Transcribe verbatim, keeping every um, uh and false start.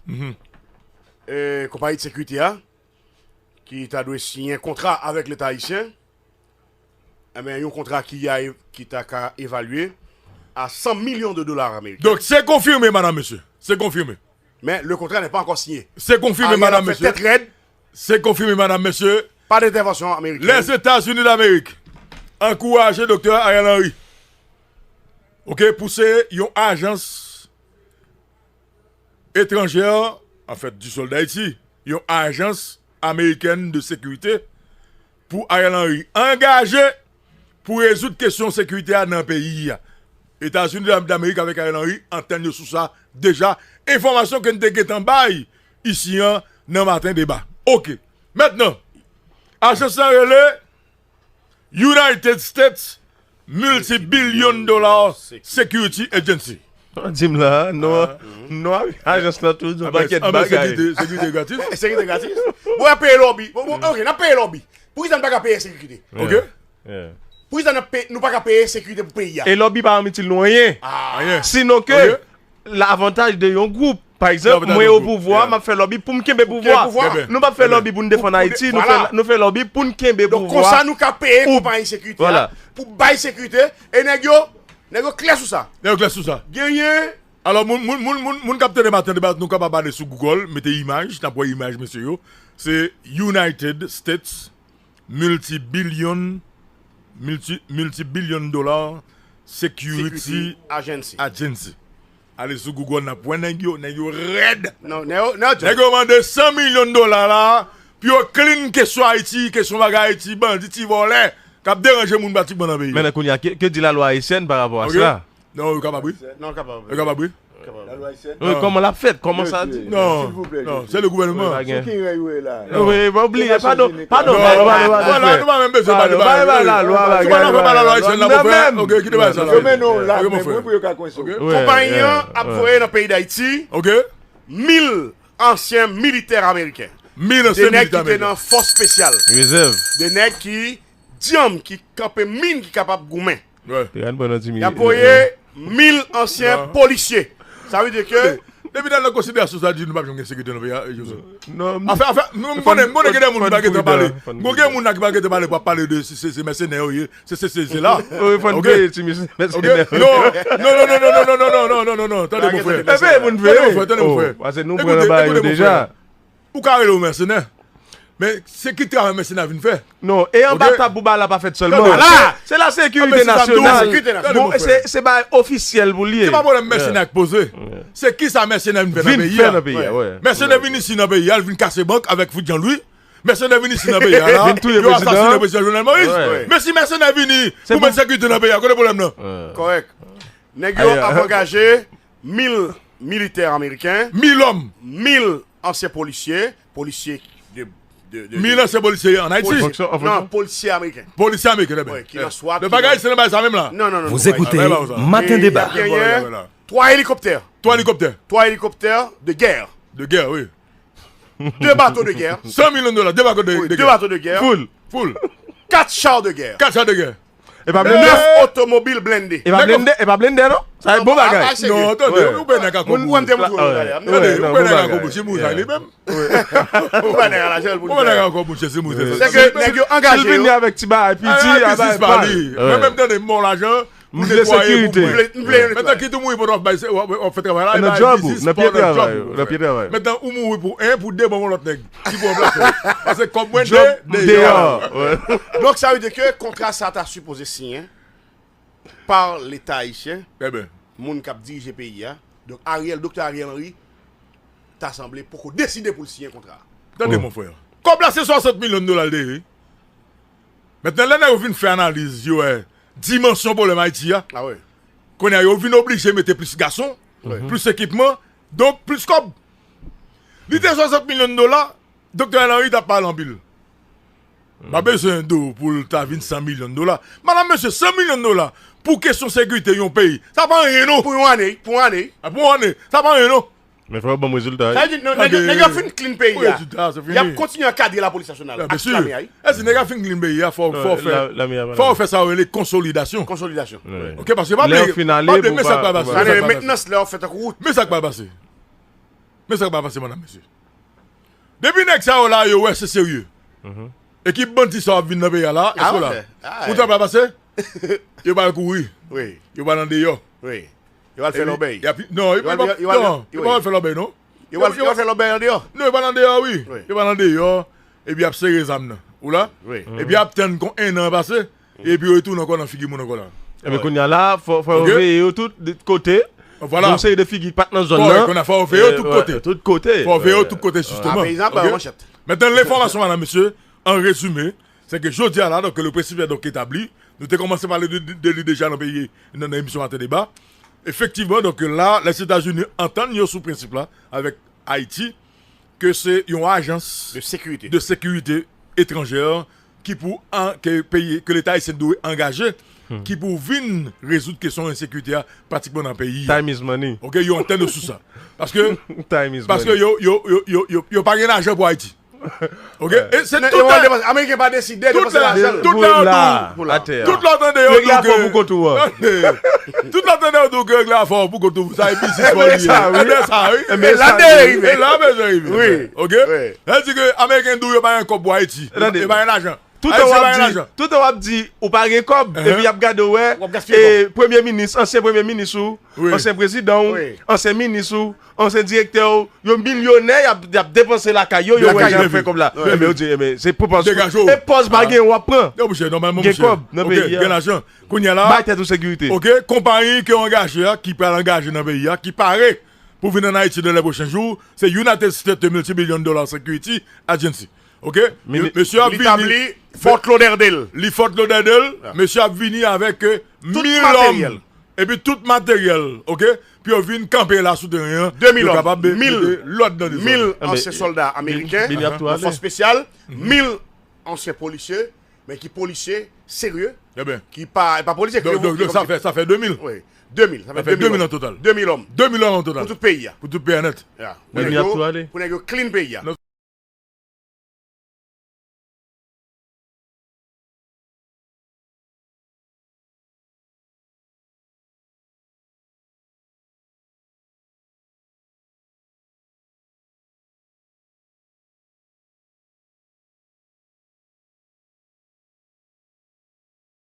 Mhm. E, konpayi de sekirite a, ki ta dwe siyen kontra avèk Leta ayisyen, enben, yon kontra ki a, ki ta ka evalye a san milyon de dola ameriken. Donk, se konfime, madam, mesye. Se konfime. Men, le kontra n'est pas encore signé. Se konfime, madam, mesye. Ariel ap fè tèt rèd. Se konfime, madam, mesye. Pa d entèvansyon amerikèn. Lèzetazini Damerik ankouraje Doktè Ariel Henry, oke, pouse yon ajans etranjè, an fèt, du sol d'Haïti, yon ajans amerikèn de sekirite pou Ariel Henry angaje pou rezoud kesyon sekirite a nan peyi a. Etazini Damerik avèk Ariel Henry antann yo sou sa deja. Enfòmasyon ke n te gentan bay isi an nan Maten Deba. Oke. Mentnan, ajans lan rele United States Multi-Billion Dollar Security Agency. Di m la, non, non, ajans la tou, yon pakèt bagay. Sekirite, sekirite gratis. Sekirite gratis. Bon, y ap peye lòbi. Bon, bon, oke, n ap peye lòbi. Poukisa n pa ka peye sekirite? Oke. Poukisa n ap peye, nou pa ka peye sekirite pou peyi a? E lòbi pa ann itil nou anyen. Anyen. Sinon ke lavantaj de yon gwoup. Pa egzanp, mwen o pouvwa, m ap fè lòbi pou m kenbe pouvwa. Nou p ap fè lòbi pou n defann Ayiti, nou fè, nou fè lòbi pou n kenbe pouvwa. Donk, konsa nou ka peye konpayi sekirite a pou bay sekirite, e nèg yo, nèg yo klè sou sa. Nèg yo klè sou sa. Genyen. Alò, moun, moun, moun, moun, moun k ap tande Maten Deba, nou kapab ale sou Google, mete imaj, n ap wè imaj mesye yo. Se United States Multi-Billion, Multi, Multi-Billion Dollar Security Agency. Ale sou Google, n ap wè nèg yo, nèg yo rèd. Nèg yo mande san milyon dola la pou yo clean kesyon Ayiti, kesyon bagay Ayiti, bandi, ti vòlè k ap deranje moun pratikman nan peyi a. Men kounye a, ke, ke di lalwa ayisyèn pa rapò a sa? Non, yo kapab wi. Non, yo kapab wi. Yo kapab wi. Wi, kòman l ap fèt? Kòman sa di? Non, non, se le gouvènman. Wi, pa gen. Wi, pa bliye, padon, padon, padon, padon, padon. Vwala, nou pa menm bezwen pale bagay. Lalwa, bagay, lalwa, lalwa, lalwa, oke, kite bagay sa la. Yo mennen w la, men mwen pou yo ka kwense w. Konpayi an ap voye nan peyi Dayiti mil ansyen militè ameriken. Mil ansyen militè ameriken. De nèg ki te nan fòs espesyal. Rezèv. De nèg ki dyanm, ki kanpe min, ki kapab goumen. Te ka pran nan ti minit. Y ap voye mil ansyen polisye. Sa vle di ke depi nan konsiderasyon sa di nou p ap janm gen sekirite nan peyi a, Joseph. Non. Afè, afè, nou, m konnen, m konnen gen de moun ki pa gentan pale. Gon gen moun la ki pa gentan pale pou ap pale de se, se, se mèsenè yo ye, se, se, se, se la. Wi, fò n peye ti mesye mèsenè yo. Non, non, non, tande mon frè. Tande mon frè, tande mon frè. Paske nou pran nan ba yo deja. Ou ka rele w mèsenè. Men se ki travay mèsenè a vin fè? Non, e anba tab pou bagay la pa fèt sèlman. Se la sekirite nasyonal. Bon, se, se bagay ofisyèl pou l ye. Se pa pwoblèm mèsenè k poze. Se ki sa mèsenè vin fè nan peyi a? Mèsenè vin isi nan peyi a, l vin kase bank avèk Fritz Jean Louis. Mèsenè vin isi nan peyi a la, yo asasinen prezidan Jovenel Moïse. Men si mèsenè vini pou met sekirite nan peyi a, kote pwoblèm nan? Kòrèk. Nèg yo ap angaje mil militè ameriken, mil òm, mil ansyen polisye, polisye de, de, de, mil ansyen polisye an Ayiti? Non, polisye ameriken. Polisye ameriken, trè byen. Wi, ki nan SWAT, de bagay, se nan bagay sa menm la. Non, non, non. Vous écoutez Matin Débat. Genyen twa elikoptè. Twa elikoptè. Twa elikoptè de gè. De gè, wi. De bato de gè. San milyon dola, de bato de gè. Wi, de bato de gè. Full. Full. Kat cha de gè. Kat cha de gè. E pa blende? Nèf otomobil blende. E pa blende, e pa blende non? Sa e bon bagay. Non, tande, ou pa nèg a kòb ou. Tande, ou pa nèg a kòb ou, se moun sa li menm. Ou pa nèg a lajan pou li. Ou pa nèg a kòb ou, se moun sa. Se ke nèg yo angaje yo. Si l vini avèk ti bagay piti, a bay pa li. Mwen menm tande m ba w lajan, m vle sekirite. M vle, m vle. Mentnan kit ou mouri pandan w ap bay, w ap, w ap fè travay la, nan djòb ou, nan pye travay ou, nan pye travay. Mentnan ou mouri pou en, pou de, ban m yon lòt nèg ki pou ranplase w. Paske kòb mwen de, deyò. Donk, sa vle di ke kontra sa ta sipoze siyen pa Leta ayisyen, moun k ap dirije peyi a. Donk, Ariel, Doktè Ariel Henry, ta sanble poko deside pou l siyen kontra a. Tande, mon frè. Kòb la se swasant milyon dola l te ye. Mentnan, lè nèg yo vin fè analiz, yo wè dimansyon pwoblèm Ayiti a. Kounye a, yo vin oblije mete plis gason, plis ekipman, donk plis kòb. Li te swasant milyon dola, Doktè Henry t ap pale anpil. M pa bezwen di w pou l ta vin san milyon dola. Madanm, mesye, san milyon dola pou kesyon sekirite yon peyi, sa pa anyen non. Pou yon ane, pou yon ane. A, pou yon ane, sa pa anyen non. Men fò yo ban m rezilta wi. Sa vle di, nèg yo fin clean peyi a. Y ap kontinye ankadre lapolis nasyonal ak lame a wi. Èske nèg yo fin clean peyi a, fò, fò fè, fò fè sa yo rele konsolidasyon. Konsolidasyon. Oke, paske pa bliye, pa bliye, men sa k pral pase. Sa rele mentnans lè yo fè tankou wout. Men sa k pral pase. Men sa k ap pase, medam, mesye. Depi nèg sa yo la, yo wè se serye. Ekip bandi sa yo ap vin nan peyi a la, èske la? Ou tande pase? Yo pral kouri. Yo pral nan deyò. Yo pral fè lòbèy. Non, yo pral fè lòbèy, non. Yo pral fè lòbèy andeyò. Non, yo pral andeyò, wi. Yo pral andeyò. Epi y ap sere zam nan. Ou la? Epi y ap tann kon en an pase. Epi yo retounen ankò nan figi moun ankò la. Ebyen kounye a la, fò yo veye yo tout kote. Vwala. Yon seri de figi ki pa t nan zòn nan. Fò yo veye yo tout kote. Tout kote. Fò yo veye yo tout kote, jisteman. Mentnan, lenfòmasyon, medam, mesye, an rezime, se ke jodi a la, donk, le prensip donk etabli. Nou te kòmanse pale de li deja nan peyi, nan emisyon Maten Deba. Efektivman, donk, la, Lèzetazini antann yo sou prensip la avèk Ayiti, ke se yon ajans de sekirite etranjè ki pou ke peyi ke Leta ayisyen dwe angaje, ki pou vin rezoud kesyon ensekirite a pratikman nan peyi a. Time is money. Ok, yo antann yo sou sa. Paske Time is money. Paske yo yo yo yo yo yo pa gen lajan pou Ayiti. Ok? E se tout lè Ameriken pa deside depanse lajan. Tout lè yo di w. Tout lè yo tande yo di w ke. Tout lè yo tande yo di w ke règ la fò pou kont ou. Sa e biznis fò li ye. Ebyen sa wi. Ebyen sa wi. E la bezwen rive. Ok? Sa di ke Ameriken di w yo pa gen kòb pou Ayiti. Yo pa gen lajan. Toutan w ap di, toutan w ap di ou pa gen kòb, epi y ap gade w wè, e, premye minis, ansyen premye minis ou, ansyen prezidan w, ansyen minis ou, ansyen direktè w, yo milyonè, y ap, y ap depanse lakay yo, yo wè jan y ap fè kòb la. Ebyen, yo di, ebyen, se pou pòz, e pòz pa gen, w ap pran. Gen kòb nan peyi a. Gen lajan. Kounye a la, bay tèt ou sekirite. Ok, konpayi ke w angaje a, ki pral angaje nan peyi a, ki pare pou vin ann Ayiti dans les prochains jours, se United States Multi-Billion Dollar Security Agency. Ok? Mesye ap vini. Li tabli Fort Lauderdale. Li Fort Lauderdale. Mesye ap vini avèk mil lòm. Epi tout materyèl. Ok? Pou yo vin kanpe la sou teren an. De mil lòm. Mil. Lòd nan de zòn. Mil ansyen sòlda ameriken. Nan fòs espesyal. Mil ansyen polisye. Men ki polisye serye. Ki pa, pa polisye ki. Donk, sa fè, sa fè de mil. Wi. De mil. Sa fè de mil an total. De mil lòm. De mil lòm an total. Pou tout peyi a. Pou tout peyi a nèt. Pou nèg yo, pou nèg yo clean peyi a.